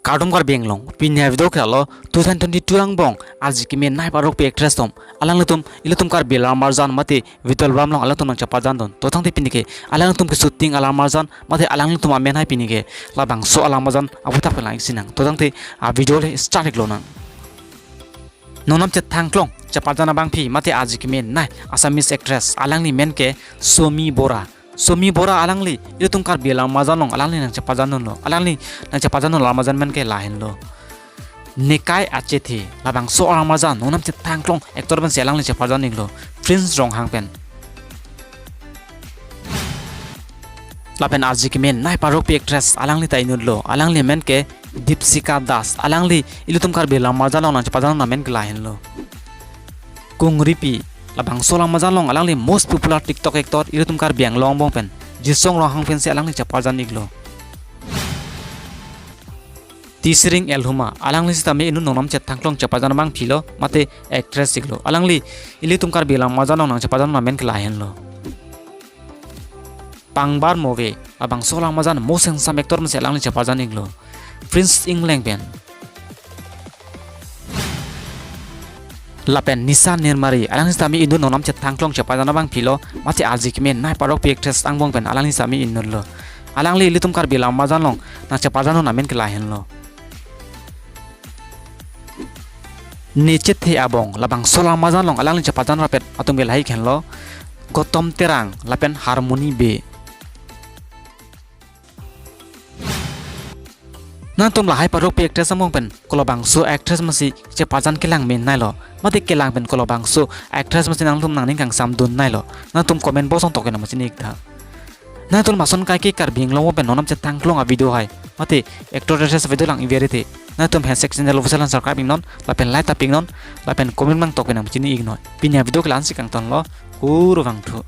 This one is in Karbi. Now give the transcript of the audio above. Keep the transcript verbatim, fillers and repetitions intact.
Kardom Karbi Anglong, pini a-video ke lalo two thousand twenty-two angbong arje kemenei parokpi actress atum, alanglitum ilitum Karbi Alam Arjan mate video album along alanglitum nangchepajandun. To tangte pini ke alanglitum ke shooting alam arjan mate alanglitum amen hai pini ke labangso alam arjan aputhak pelang isi nang. To tangte a-video le start ik lonang. Non nam chethang klong chepajan abangpi mate arje kemenei Assamese actress, alangli men ke Somi Bora. Somi Bora alangli ilitum Karbi Alam Arjan along alangli nangchepajandunlo. Alangli nangchepajandun alam arjan men ke lahenlo Nekai Achethe. Labangso alam arjan non nam chethang klong actor pensi alangli chepajan iklo, Prince Ronghang pen. Lapen arje kemenei parokpi actress alangli ta inutlo. Alangli men ke Dipsika Das. Alangli ilitum Karbi Alam Arjan along nangchepajandun amen ke lahenlo Kungripi. Labangso alam arjan along alangli most popular TikTok actor ilitum Karbi Anglong angbong pen Jisong Ronghang pensi alangli chepajan iklo. Tisring Elhuma, alangli sitame inut non nam chethang klong chepajan abangpilo mate actress iklo. Alangli ilitum Karbi Alam Arjan along nangchepajandun amen ke lahenlo Pangbar Move. Labangso alam arjan most handsome actor pensi alangli chepajan iklo, Prince Engleng pen. Lapen Nisha Nirmari, alangli sitame inut non nam chethang klong chepajan abangpilo mate arje kemenei parokpi actress angbong pen alangli sitame inutlo. Alangli ilitum Karbi Alam Arjan along nangchepajandun amen ke lahenlo Nechethe Abong. Labangso alam arjan along alangli chepajan rapet atum ke lahai henlo Gautam Terang lapen Harmony Bey. Nangtum lahai parokpi actress angbong pen kolabangso actress pensi chepajan kelang meneilo mate kelang pen kolabangso actress pensi nangtum nangning kangsamdunneilo, nangtum comment box along tokpinang pachini iktha. Nangtum lason kaike Karbi Anglong pen non nam chethang klong a-video hai mate actor actress video lang iverthe, nangtum handshake channel official an subscribe iknon lapen like tap iknon lapen comment nang tokpinang pachini iknon. Pini a-video ke la-ansi kangtonlo, kurvangthu.